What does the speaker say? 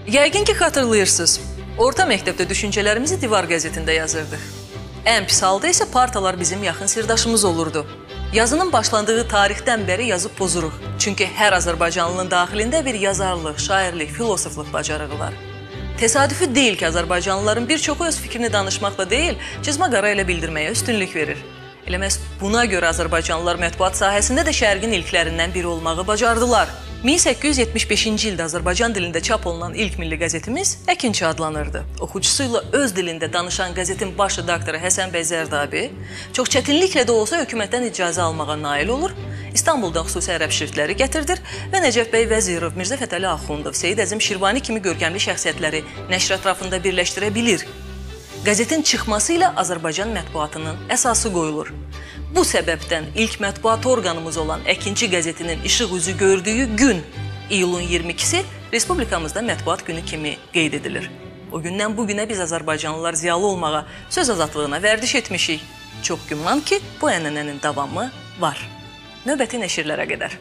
Yəqin ki, xatırlayırsınız. Orta məktəbdə düşüncələrimizi divar qəzetində yazırdıq. Ən pis halda isə partalar bizim yaxın sirdaşımız olurdu. Yazının başlandığı tarixdən bəri yazıb pozuruq. Çünki hər Azərbaycanlının daxilində bir yazarlıq, şairlik, filosofluq bacarığı var. Təsadüfi deyil ki, Azərbaycanlıların bir çoxu öz fikrini danışmaqla deyil, cızma qara ilə bildirməyə üstünlük verir. Elə məhz buna görə Azərbaycanlılar mətbuat sahəsində də şərqin ilklərindən biri olmağı bacardılar. 1875-ci ildə Azərbaycan dilində çap olunan ilk milli qəzetimiz Əkinçi adlanırdı. Oxucusu ilə öz dilində danışan qəzetin baş redaktoru Həsən bəy Zərdabi çox çətinliklə də olsa hökumətdən icazə almağa nail olur, İstanbuldan xüsusi ərəb şriftləri gətirdir və Nəcəf bəy Vəzirov, Mirzə Fətəli Axundov, Seyid Əzim Şirvani kimi görkəmli şəxsiyyətləri nəşr ətrafında birləşdirə bilir. Qəzetin çıxması ilə Azərbaycan mətbuatının əsası qoyulur. Bu səbəbdən ilk mətbuat orqanımız olan Əkinçi qəzetinin işıq üzü gördüyü gün, iyulun 22-si Respublikamızda mətbuat günü kimi qeyd edilir. O gündən bugünə biz Azərbaycanlılar ziyalı olmağa, söz azadlığına vərdiş etmişik. Çox güman ki, bu ənənənin davamı var. Növbəti nəşrlərə qədər.